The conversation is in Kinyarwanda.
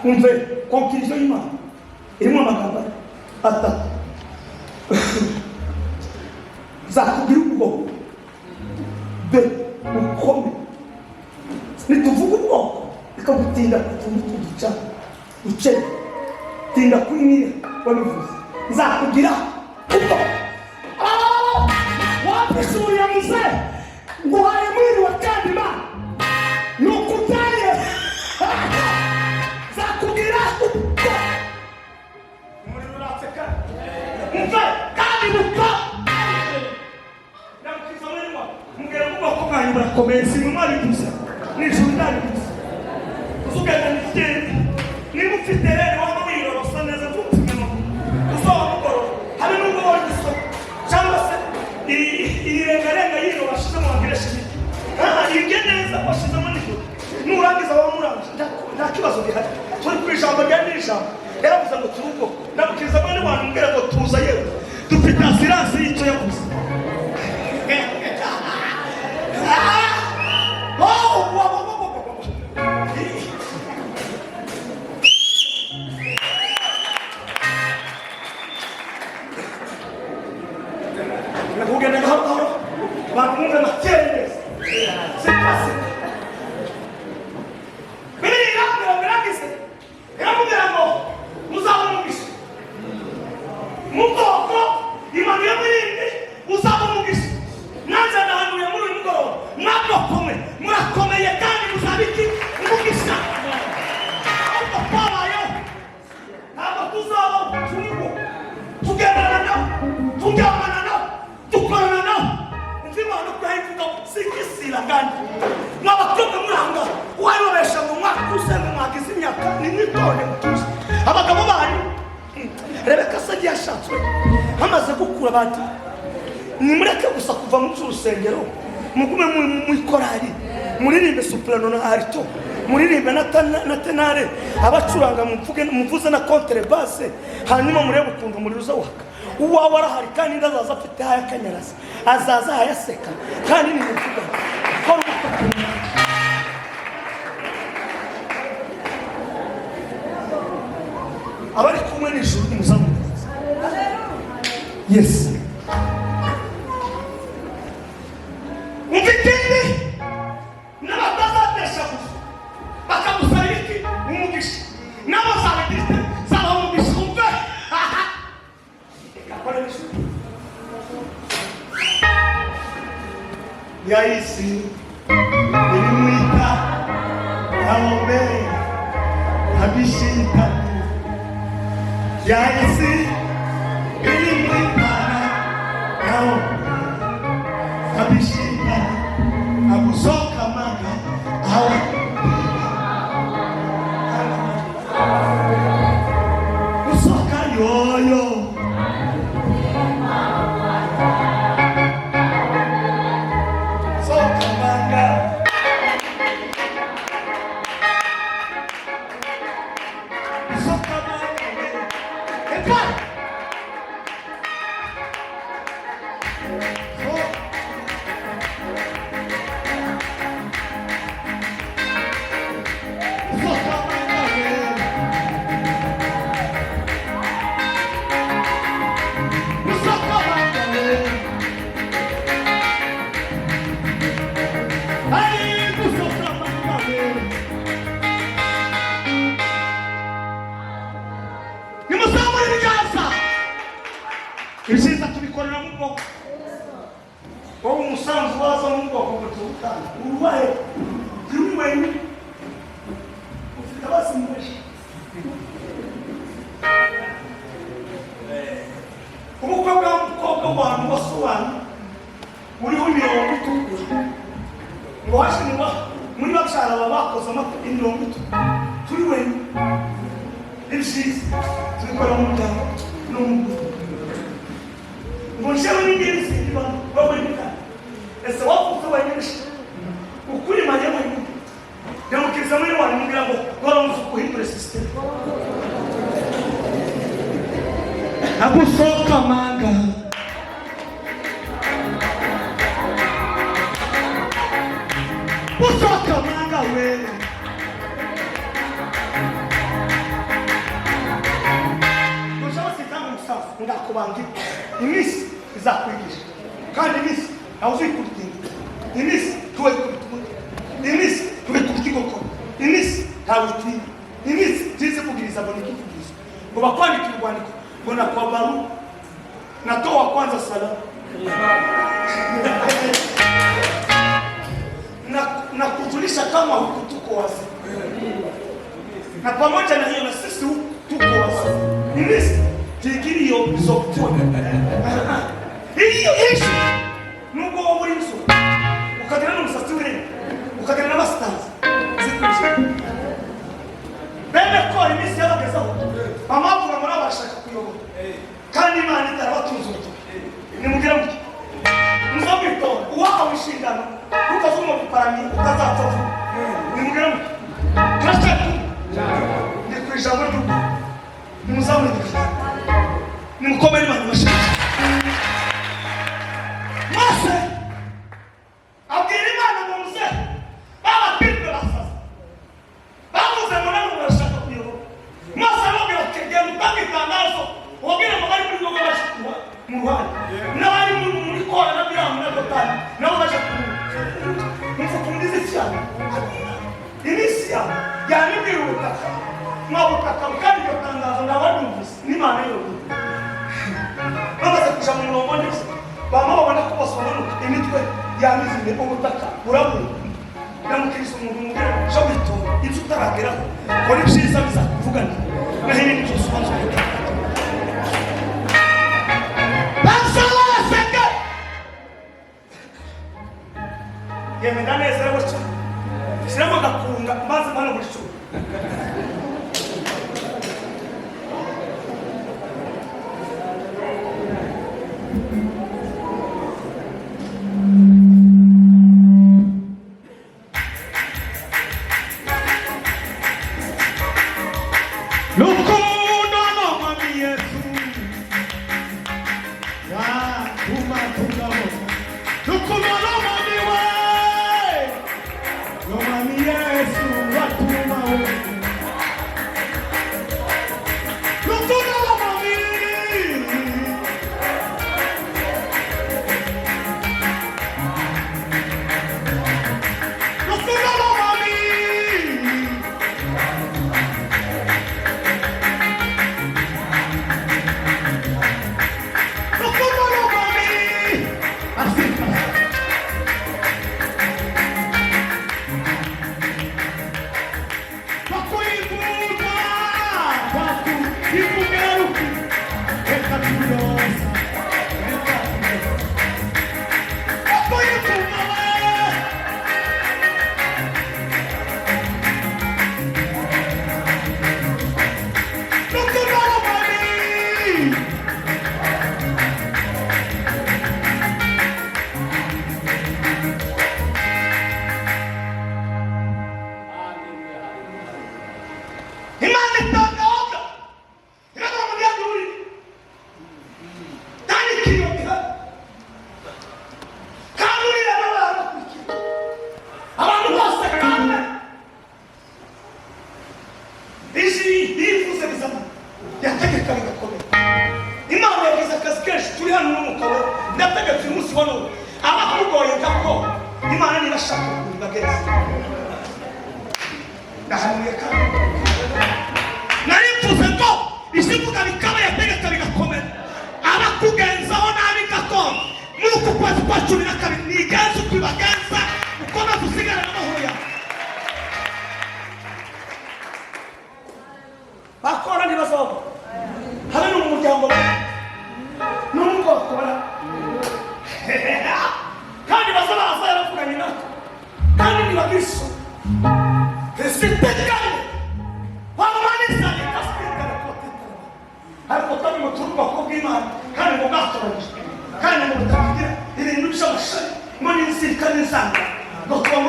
Umve conclusion y'Imana irimo amagambo atatu: nzakubwira ubwoko b bukome. Nituvuga ubwoko, reka gutinda ku tuntu tuduca duce, tinda kuri nyine wabivuze: nzakugira ubwoko. Wapishuriye muze nguhaye mwiriwe, kandi Imana ni ukutaye. Nzakubwira ubwoko. Umuriro uratse kandi umve kandi buko ndamukiza muri wa mubwira ngo ubwoko bwanyu burakomeye. Si mwe mwabivuze, ni ijuru ryabivuze. Uzugenda nifite niba ufite rero waba wirorosa neza, ntupfume amaguru, uzaba mugorora habe n'ubwo wari isoko cyangwa se iyi rengarenga yino bashyizemo wangiresha imiti. Aha ibye neza washyizemo nijoro, nurangiza waba murangije, nta kibazo gihari. Turi ku ijambo rya n'ijambo yaravuze ngo turi ubwoko. Ndamukiriza mwene wanyu, mbwira ngo tuza yewe, dufite assurance y'icyo yavuze. Ah! Oh, wow. Kugenda gahoro gahoro, abantu bumve makere neza, sipasi. Bibiliya irambwira ngo irangize, iramubwira ngo uzaba umugisha mu bwoko, imanuye muri indi uzaba umugisha. Nanjye ndahanuye muri uyu mugoroba, mwabwoko mwe murakomeye kandi muzaba iki? Umugisha. Ariko twabayeho, ntabwo tuzabaho. Turiho, tugendana nabo, turyamana nabo, dukorana nabo. Umva Imana uko yayivuga sikisira. Kandi mwabakobwa muranga uwayobesha ngo mwakuze, ngo mwagize imyaka, nimwitonde, mutuze abagabo banyu. Rebeka se agiye ashatswe hamaze gukura abandi. Nimureke gusa kuva mu by'urusengero, mugume mu ikorari, muririmbe soprano na alto, muririmbe na ténor, abacuranga muvuge, muvuze na contrebasse, hanyuma murebe ukuntu umuriro uza waka. Uwawe arahari kandi inda azaza afite haya akanyaraza, azaza hayaseka kandi nimuvuga kora ubukwe ku mwanya. Abari kumwe n'ijuru nimuzamure. Yes, umva ikindi, n'abatazatesha gusa bakagusabira iki? Umugisha. Nabo zabagira zabaha umugisha. Umve, ikakora n'ijuru yahisi irimwita kaombe abishita yahisi irimwita kaombe abishita akusoka manga awa kusoka yoyo soka manga soka manga we. Eka so soka manga we soka manga we. Ai, kusoka manga we. Nimuzamure ibiganza. Ibyiza tubikorera mu bwoko. Wowe umusanzu waza mu bwoko ngo tuwutange urubahe turi wenyine, ufite abazimu benshi. Ubukwe bwa mukobwa wanyu wose wanyu uriho imirongo itukura ngo washinwa muri babyara baba bakoze amata imirongo itukura. Turi wenyine, ibyiza tubikora mu muryango no mu bwoko ngo njyewe n'ingeri zindi wowe ni ese wavutse wenyine se? Ukuri mariya wenyine. Ndamukiriza muri wanyu, mubwira ngo gora uhindure système agusoka manga usoka manga we. Ndakubanga iminsi izakwigisha, kandi iminsi ntawe uzikubita inda, iminsi ntiwayikubita umutwe, iminsi ntiwikubita inkokora, iminsi ntawe utinya, iminsi ntizivugiriza ngo nikivugirizo ngo bakwandike urwandiko ngo nakwa baru natoa kwanza salamu na kujulisha kama huku tuko wazi, na pamoja na hiyo na sisi huku tuko wazi. Iminsi tigiriyo bizokutuna iyo ishi, nubwo wowe uri inzu ukagira n'umusatsi w'irembo, ukagira n'amasitazi zikurikira bene ko iminsi yabagezaho bamavuga ngo nabo barashaka kuyobora, kandi Imana itarabatunze urutoki. Nimugire mutya, muzamwitora uwahawe inshingano, ntukavuga ngo parami utazapfa vuba. Nimugire mutya, turacyari kumwe, ni ku ijambo ry'ukuri. Nimuzamure ibiganza, nimukomere Imana ibashimire. Mose abwira Imana ngo muze babapirwe basaza bavuze ngo nabo barashaka kuyobora. Mose arababwira ati: "Genda utange itangazo, ubabwire ngo bari muri gogo baje kuba mu ruhande, n'abari muri Kora na Biramu na Dotani nabo baje kuba mupfukundiza cyane." Iminsi yawe yanibwira ubutaka mwa butaka, kandi iryo tangazo ndabarumvise n'Imana yonyine. Bamaze kuja mu murongo neza, bama babona ko bose bamanuka, imitwe yamizime, ubutaka burabura. Ndamukiriza umuntu, mubwira jo witonda, inzu utarageraho, kora ibyiza bizakuvuganira, naho ibindi byose ubanza ubireke. Basabaseke yemwe, ndanezerewe cyane. Shyiramo agakunga maze mano muri cumi. Rukundo n'Umwami Yesu watuma tugabona, Rukundo n'Umwami we, n'Umwami Yesu watuma we, Rukundo n'Umwami. Rukundo n'Umwami. Rukundo n'Umwami. Así. Twakuivuga, twakuivuga, reka tuyoza, reka tuyoza. Twakuivuga we. Rukundo n'Umwami. Imana itanga oda, iravuga ngo ntiyagurire kandi ikiyo gihari, kandi uriya nawe arakurikira abantu bose, kandi iji yifuza bizana yategeka bigakomera. Imana yagize akazi kenshi, turi hano n'umugabo. Ndategetse uyu munsi wa none, abakugoye gako Imana niba ashaka ukuntu bagenzi. Ndahanuye kandi narivuze ngo izivuga bikaba, yategeka bigakomera. Abakugenzaho nabi gakondo muri uku kwezi kwa 12, nigenza uko ibagenza, ukomeze usigarane amahoro yawe. Bakora ntibazava habe no mu muryango no mu bwoko bara, kandi baza baza yaravuganye natwe, kandi ntibagira isoni sitekanye ariko kandi ngo turi ubwoko bw'Imana, kandi ngo bwatoranyijwe, kandi ngo butagira ibintu by'amashari ngo n'inzika n'inzanga ngo tuba muri